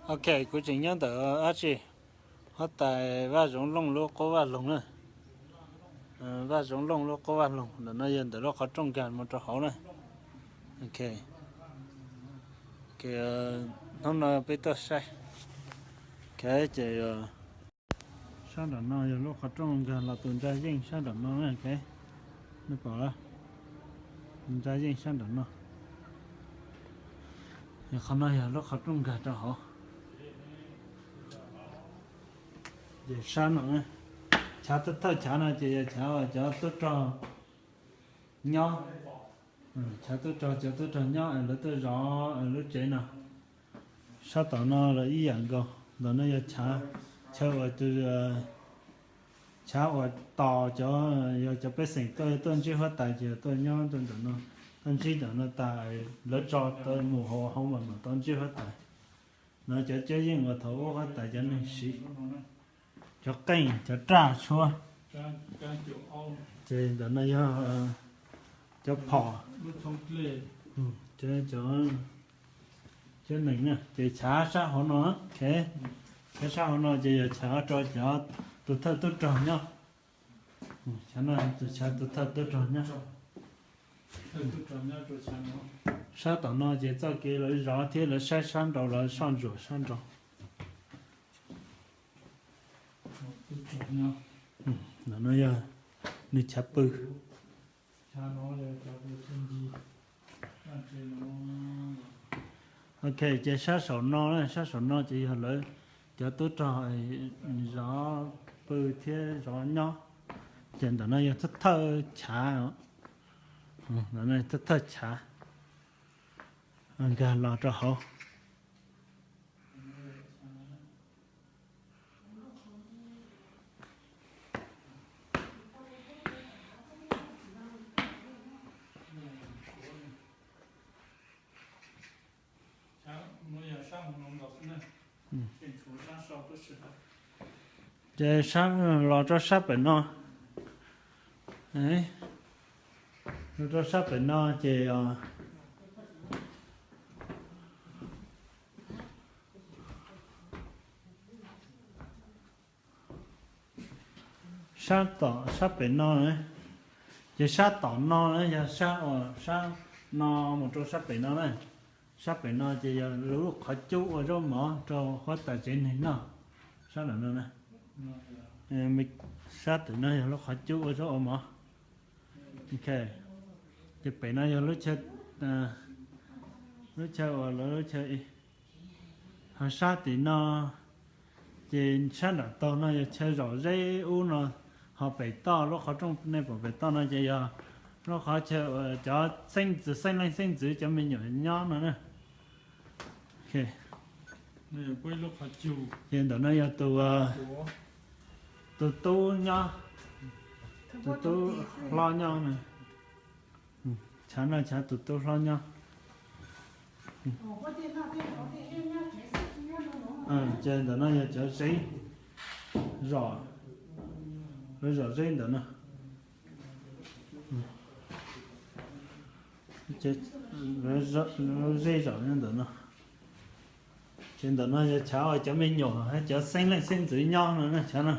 Ok, kuv tseem nyob ntawm dab tsi, huab tais Vaj Zoov Looj lub qub vaj loog na. Vaj Zoov Looj lub qub vaj loog ntawm no yog ntawm lub qhov rooj nkag mus rau hauv na. Ok, hnub no peb tuaj saib. Ok, ces sab nram no yog lub qhov rooj nkag los tus ntsa yeej sab nram no na. Ok, nej pom, tus ntsa yeej sab nram no. Qhov no yog lub qhov rooj nkag rau hauv. Ces sab no, chav thawj chav no ces yog chav uas cov tub rog nyob. Chav tub rog, cov tub rog nyob es lawv tuaj zov lub tsev no. Sab tom no los ib yam nkaus, ntawm no yog chav, chaw uas, chav uas tos cov, yog cov pej xeem tuaj, tuaj ntsib huab tais ces tuaj nyob rau ntawm no, tuaj ntsib ntawm no tas lawv tso tau mus hauv, hauv mas mam tau ntsib huab tais. No cov cuab yeej uas thaum ub huab tais cov neeg siv, cov qeej, cov raj tshuab. Ces ntawm no yog cov phom, cov, cov neeg na. Ces chav sab hauv no, chav sab hauv no ces yog chav rau cov tus thawj tub rog nyob. Chav no tus, chav tus thawj tub rog nyob. Sab tom no ces txoj kev lawv zov thiab lawv saib sab nraud, lawv soj ntsuam sab nraud. Ntawm no yog nws chav pw. Ok, ces sab saum no, sab saum no ces yog lawv cov tub rog zov pw thiab zov nyob. Ces ntawm no yog thawj thawj chav, thawj thawj chav nkag los rau hauv. Ces sab los rau sab pem no, los rau sab pem no ces sab tom, sab pem no, ces sab tom no na yog sab, sab no mus rau sab pem no na. Sab pem no ces yog lub qhov cub ua zaub mov rau huab tais tsev neeg noj. Sab ntawm no na, sab tim no yog lub qhov cub ua zaub ua mov. Ok, ces pem no yog lub chaw, lub chaw uas lawv lub chaw, ho sab tim no ces sab nram tog no yog chaw zom zeb ub no, ho pem toj lub qhov rooj nej pom pem toj no ces yog lub qhov chaw uas cov xeeb ntxwv, xeeb leej xeeb ntxwv cov me nyuam nyob no na. Ces ntawm no yog tus, tus tub nyob, tus tub hlob nyob na. Chav no chav tus tub hlob nyob. Ces ntawm no yog cov zeb zom, lawv zom zeb ntawm no. Lawv zeb zom nyob ntawm no. Ces ntawm no yog chav uas cov me nyuam, cov xeeb leej xeeb ntxwv nyob no na, chav no.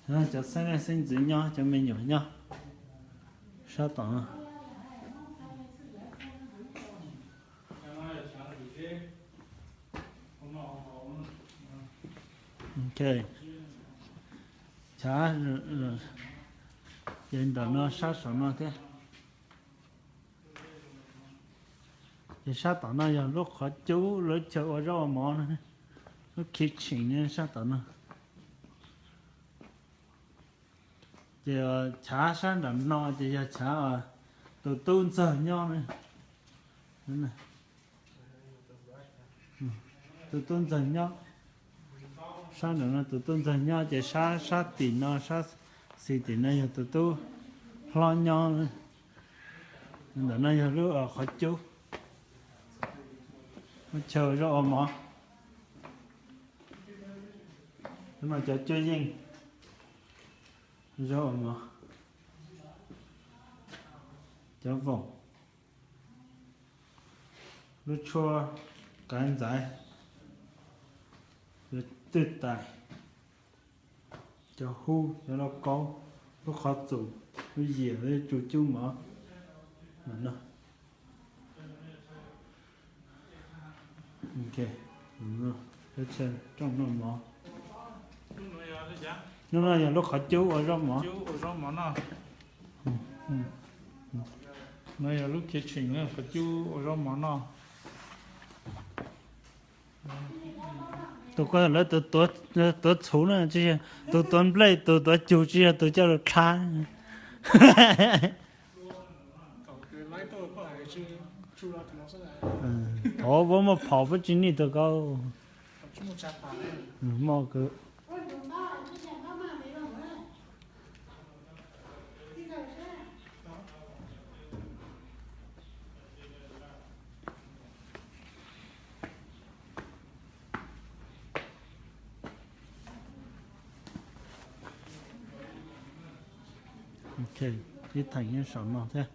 Cov xeeb leej xeeb ntxwv nyob, cov me nyuam nyob sab tom no. Ok, chav, ces ntawm no sab saum no thiab. Ces sab tom no yog lub qhov cub lub chaw ua zaub ua mov no, lub kitchen sab tom no. Ces chav sab nram no ces yog chav tus tub ntxawg nyob na. Tus tub ntxawg nyob, sab nram no tus tub ntxawg nyob ces sab, sab tim no, sab xis tim no yog tus tub hlob nyob. Ntawm no yog lub qhov cub, lub chaw ua zaub ua mov. Lub no cov cuab yeej, zaub ua mov, cov voom. Lub tshuab qav ntxaiv, cov twj tais, cov hub, cov lauj kaub, lub qhov txus, lub yias, lub tsu cub mov no. Rooj noj mov. No yog lub qhov cub ua zaub mov. No yog lub kitchen, qhov cub ua zaub mov noj. Tus ko lawv tus tuav txhuv na, tsis yog tus tuav nplej, tus tuav cug, tsis yog tus coj lug dlha. Thov puab muaj phom puab tsis nij tug ko. Muaj kawg. Ok, ib theem nyob saum no thiab.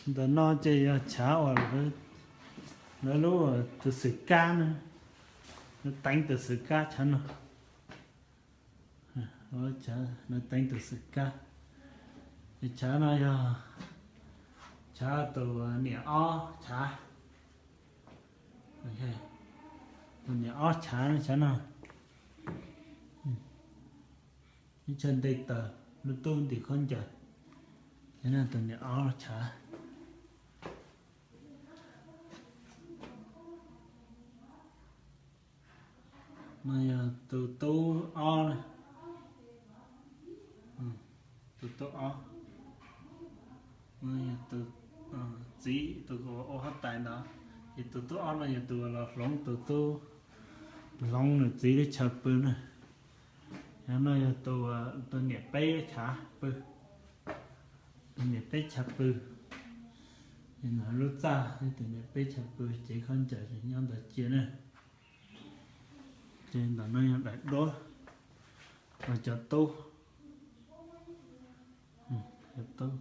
Ntawm no ces yog chav uas lawv lub tus xwm kab na, lawv teev tus xwm kab chav no. Lawv teev tus xwm kab, es chav no yog chav tus niam ob chav, tus niam ob chav, chav no ib chav nte taws lub tub ntim khaub ncaws, tus niam ob chav. No yog tus tub ob, tus tub ob, no yog tus txiv tus ua huab tais ntawd, ces tus tub ob no yog tus los hloov tus tub, hloov nws txiv lub chaw pw na. Yog no yog tus niam peb chav pw, tus niam peb chav pw. Lub txaj thiab tus niam peb chav pw, cev khaub ncaws nyob ntawd cia na. Ces ntawm no yog daim duab, cov tub, cov tub.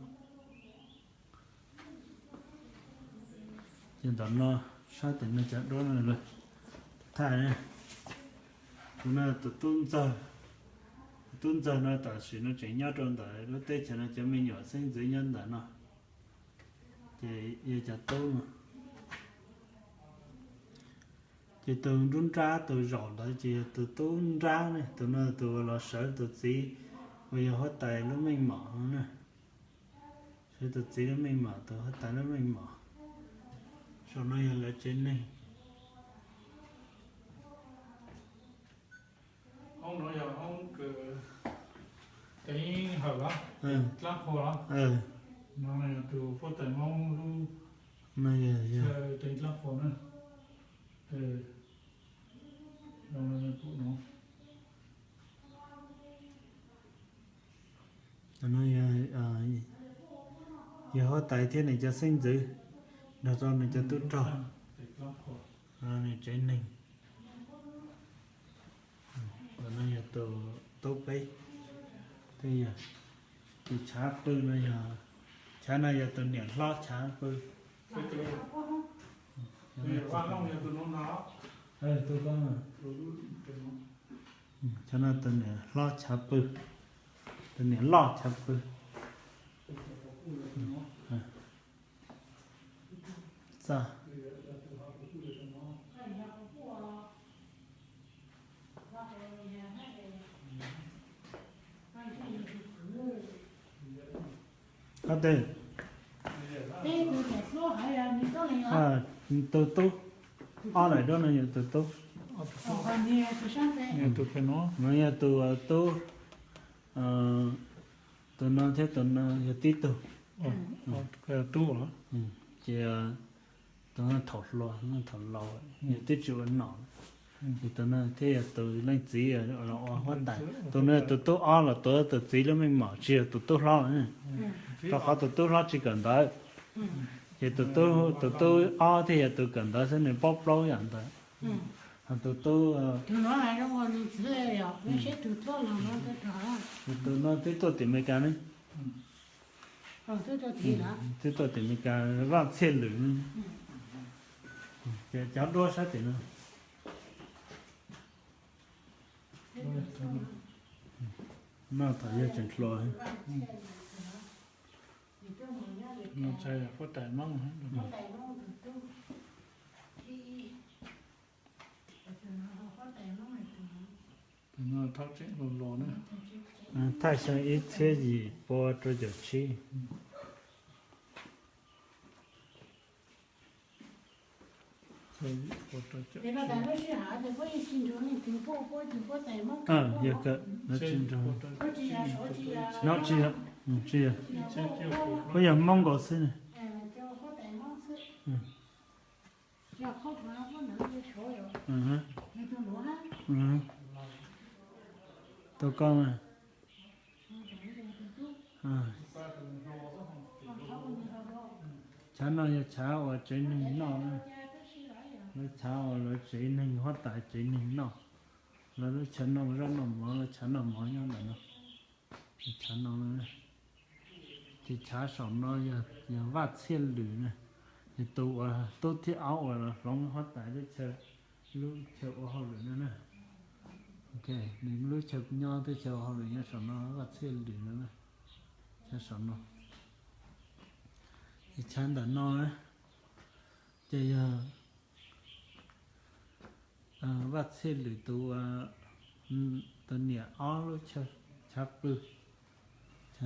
Ces ntawm no, sab tim no cov duab no lawm, thaj, tus no tus tub ntxawg, tus tub ntxawg no tam sim no tseem nyob rau ntawm lub teb chaws no, cov me nyuam xeeb ntxwv nyob ntawm no. Ces yog cov tub no. Ces tus nruab nrab tus zaum ntawd ces yog tus tub nrab ne, tus no tus los sawv tus txiv uas yog huab tais lub meej mom no na. Sawv tus txiv lub meej mom, tus huab tais lub meej mom. Saum no yog lawv tsev neeg. Hoob no yog hoob kws teev hawm los, dlaab qhua los. No yog tus huab tais Hmoob lub chaw teev dlaab qhua na. Yog huab tais thiab nws cov xeeb ntxwv nrog rau nws cov tub rog, nws tsev neeg. Tus no yog tus tub peb, thiab yog tus chav pw no yog, chav no yog tus niam hlob chav pw. Chav no tus niam hlob chav pw, tus niam loj chav pw. Txaj. Qhov twg? Tus tub, ob daim duab no yog tus tub. No yog tus tub, tus no thiab tus no yog tib tug. Ces tus no thaum hluas, thaum laus yog twb tsis ua nom, ces tus no thiaj yog tus leej txiv los ua huab tais. Tus no tus tub ob los tuav tus txiv lub meej mom, tsis yog tus tub hlob. Rau qhov tus tub hlob tsis kawm ntawv, ces tus tub ob thiaj yog tus kawm ntawv xwb, nws paub plaub yam ntawv. Tus tub, tus no hais zoo nws txiv li yom, nws seb tus tuaj los no, tus no twb tuaj tim Amelikas ne, twb tuaj tim Amelikas, Vaj Txhiaj Lwm. Ces cov duab sab tim no. No thaum yawg tseem hluas. Thaij xyoo ib txhiab yim pua rau caum tsib. Yog, no tsis yog, tsis yog, puab yog Hmoob nkaus xwb ne. Tus koj, chav no yog chav uas tsev neeg noj na. Lawv chav uas lawv tsev neeg, huab tais tsev neeg noj. Lawv lub chaw noj zaub noj mov, lawv chav noj mov nyob ntawm no. Chav no, ces chav saum no yog Vaj Txhiaj Lwm na, yog tus uas tub thib ob uas los hloov huab tais lub chaw, lub chaw ua hauj lwm no na. Nws lub chaw nyob, teb chaws ua hauj lwm nyob saum no, Vaj Txhiaj Lwm no na. Chav saum no, ces chav ntawm no ces yog Vaj Txhiaj Lwm tus, tus niam ob lub chaw, chav pw. Tus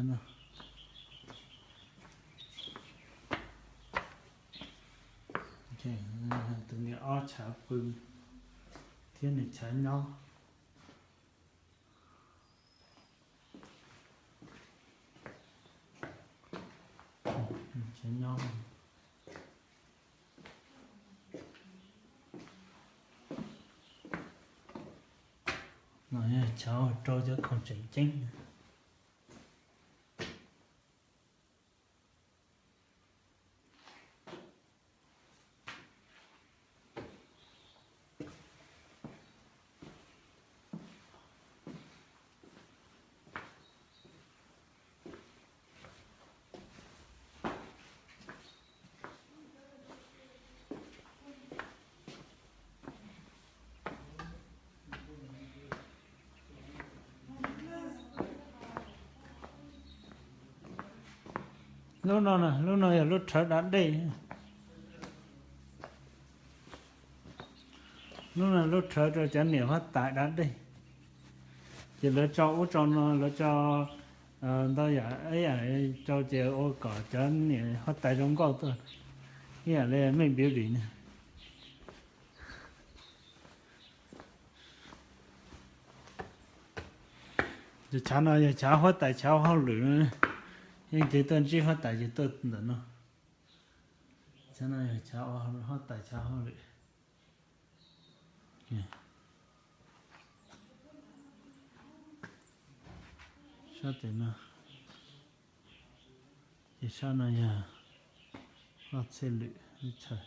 niam ob chav pw thiab nws chav nyob. No yog chav uas rau cov khoom tseem ceeb. Lub no, lub no yog lub rhawv da dej. Lub no lub rhawv rau cov niam huab tais da dej. Ces lawv tso ub tso no, lawv tso ntau yam ib yam rau ces ua kom cov niam huab tais zoo nkauj tuaj, ib yam li mej beauty na. Ces chav no yog chav huab tais chav hauj lwm, yeej ces tuaj ntsib huab tais ces tuaj ntawm no. Chav no yog chav huab tais chav hauj lwm. Sab tes no, ces sab no yog Vaj Txhiaj Lwm lub chaw.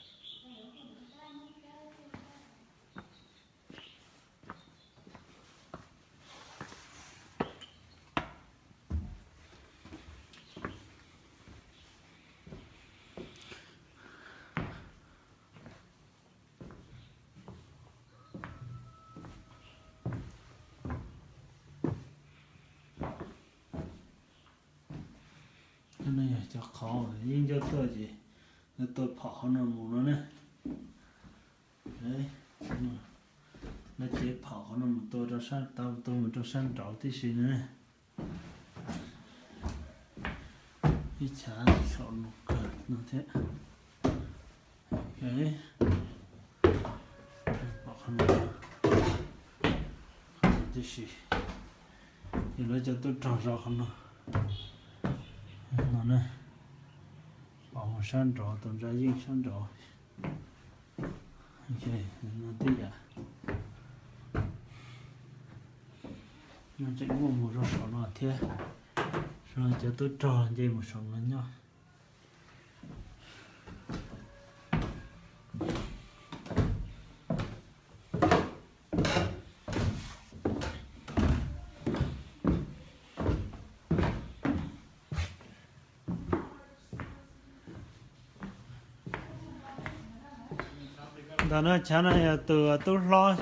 No yog cov qhov yeej nco tuaj ces lawv tua phom qhov no mus no na. Lawv cev phom qhov no mus tua rau sab, tau tua mus rau sab nraud tib si na. Ib chav saum no kawg no thiab. Pom qhov no tib si, ces lawv cov tub rog zov qhov no. No na, pom mus sab nraud, tus ntsa yeej sab nraud. No tib yam. No tseem muaj mus rau saum no thiab, saum no cov tub rog nce mus saum no nyob. Qhov no chav no yog tus tub hlob,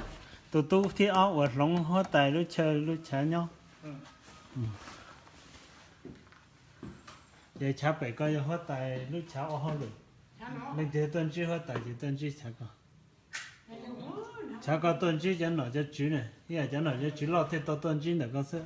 tus tub thib ob uas hloov huab tais lub chaw lub chav nyob. Ces chav pem ko yog huab tais lub chav ua hauj lwm. Leej twg tuaj ntsib huab tais ces tuaj ntsib chav ko. Chav ko tuaj ntsib cov nom cov tswv na, ib yam cov nom cov tswv loj thiaj tau tuaj ntsib ntawm ko xwb.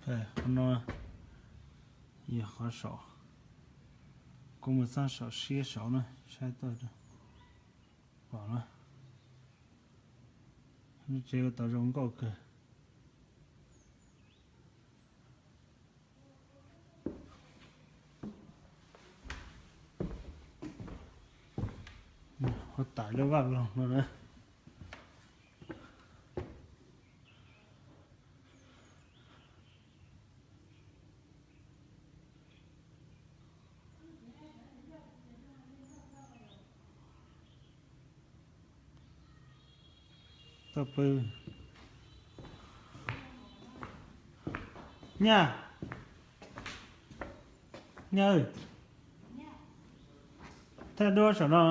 Qhov no yog qhov saum, kuv mus txog saum siab saud na, saib tuaj pom na. Lub tsev ua tau zoo nkauj kawg. Huab tais lub vaj loog no na. Tau pw. Nyaj, nyaj, thaij duab saum no.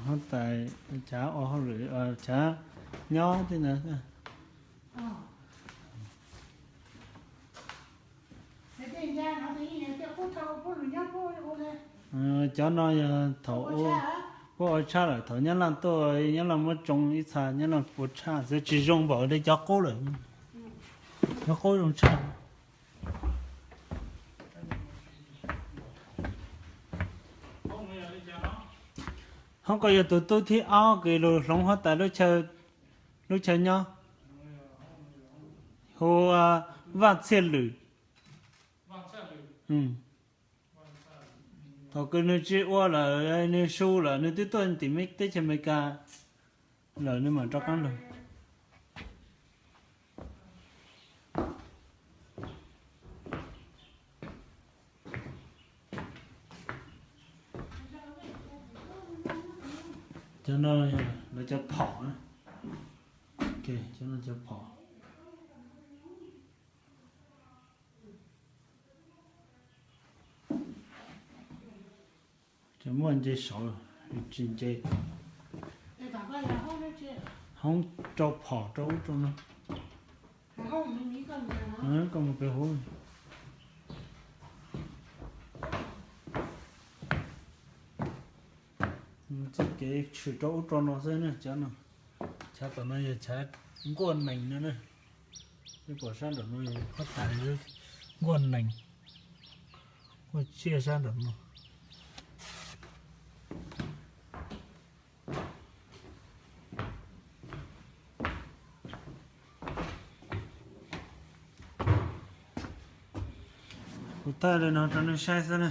Huab tais, chav ua hauj lwm, chav nyob tej ntawd. Cov no yog thaum puab ua tshaj lawm, thaum Nyab Laj tuaj, Nyab Laj muab tsoo ib txha, Nyab Laj puas tshaj xwb, tsis zoo npaum li cov qub lawm. Cov qub zoo tshaj. Hoob ko yog tus tub thib ob kws lug hloov huab tais lub chaw nyob, hu ua Vaj Txhiaj Lwm. Thaum kws nwg tsis ua lawm, nwg su lawm, nwg twb tuaj tim teb chaws Amelikas lawm, nwg mam rov qaab lug. Cov no lawv cov phom, cov no cov phom. Cov muaj nce saud, tsis nce. Hoob rau phom rau ub rau no. Koj mus pem hauv. Txoj kev tshwm rau ub rau no xwb na, cov no. Chav tom no yog chav nkuaj nees no na. Peb pom sab nraum no yog huab tais nkuaj nees, nkuaj tsiaj sab nraum no. Kuv thaij li no rau nej saib xwb na.